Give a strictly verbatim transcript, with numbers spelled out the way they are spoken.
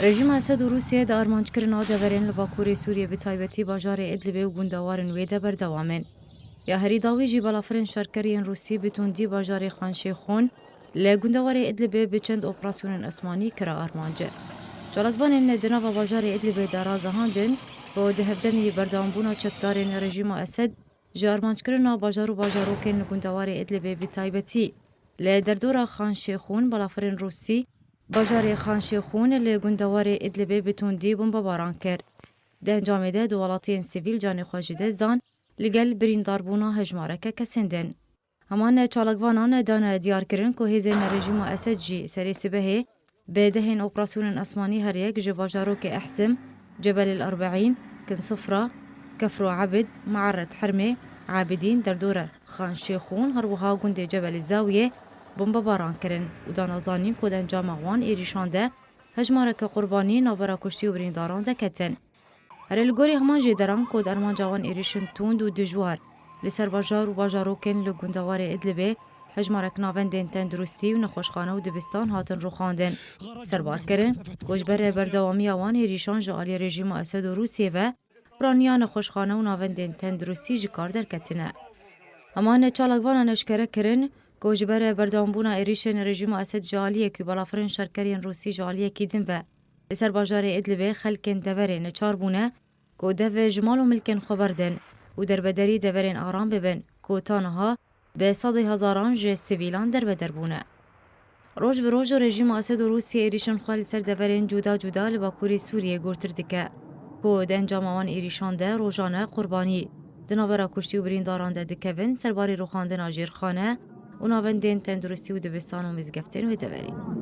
Rejîma Esed û Rûsiyê di armanckirina deverên li Bakurê Sûriyê, bi taybetî bajarê Idlibê û gundewarên wê de berdewam in. Ya herî dawî jî balafirên şerkeriyên Rûsî bi tundî bajarê Xanşêxûn li gundewarê Idlibê bi çend operasyonên esmanî kira armanc. Çalakvanên di nava bajarê Idlibê de ragihandin ku di hevdemî berdewambûna çekdarên rejîma Esed ji armanckirina bajar û bajarokên li gundewarê Idlibê, bi taybetî li derdora Xanşêxûn, balafirên Rûsî bajarê Xanşêxûn li gundewarê Idlibê bi tundî bombebaran kir. Di encamê de du welatiyên sivîl canê xwe ji dest dan, li gel birîndarbûna hejmareke kesên din. Heman çalakvanan dane diyarkirin ku hêzên rejîma Esed jî serê sibehê bi dehên operasyonên esmanî her yek ji bajarokê Ehsim, Cebel el Erbeîn, Kin Sifra, Kefro Ebid, Meeret Hermê, Abidîn, derdora Xan Şêxûn, her wiha gundê Cebel Zawiyê bombebaran kirin û dane zanîn ku di encama wan êrîşan de hejmareke qurbanî navbera kuştî û birîndaran de ketin. Here li gorî heman jêderan ku di armanca wan êrîşên tund û dijwar li ser bajar û bajarokên li gundewarê Idlibê, hejmarek navendên tenduristî û nexweşxane û dibistan hatin rûxandin. Serbar kirin ku ji ber berdewamiya wan êrîşan ji alî rejîma Esed û Rûsiyê ve piraniya nexweşxane û navendên tenduristî ji kar derketine. Heman çalakvanan eşkere kirin ku ji ber berdewambûna êrîşên rejîma Esed ji aliyekî û balafirên şerkeriyên Rûsî ji aliyekî din ve li ser bajarê Idlibê xelkên deverê neçar bûne ku dev ji mal û milkên xwe berdin û derbederî deverên aram bibin ku ta niha bi sedê hezaran ji sivîlan derbeder bûne. Roj bi roj rejîma Esed û Rûsiyê êrîşên xwe li ser deverên cuda cuda li Bakurê Sûriyê gurtir dike ku di encama wan êrîşan de rojane qurbanî di navbera kuştî û birîndaran de dikevin, serbarî rûxandina jêrxane û navendên tenduristî û dibistan û mizgeftên wê deverî.